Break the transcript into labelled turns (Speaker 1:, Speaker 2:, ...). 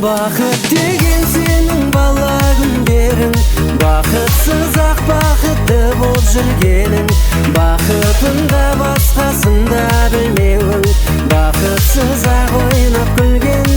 Speaker 1: Бақыт деген сенің бала күндерің, бақытсыз ақ бақытты болып жүргенің, бақытында басқасын да білмеуің, бақытсыз ақ ойнап күлген.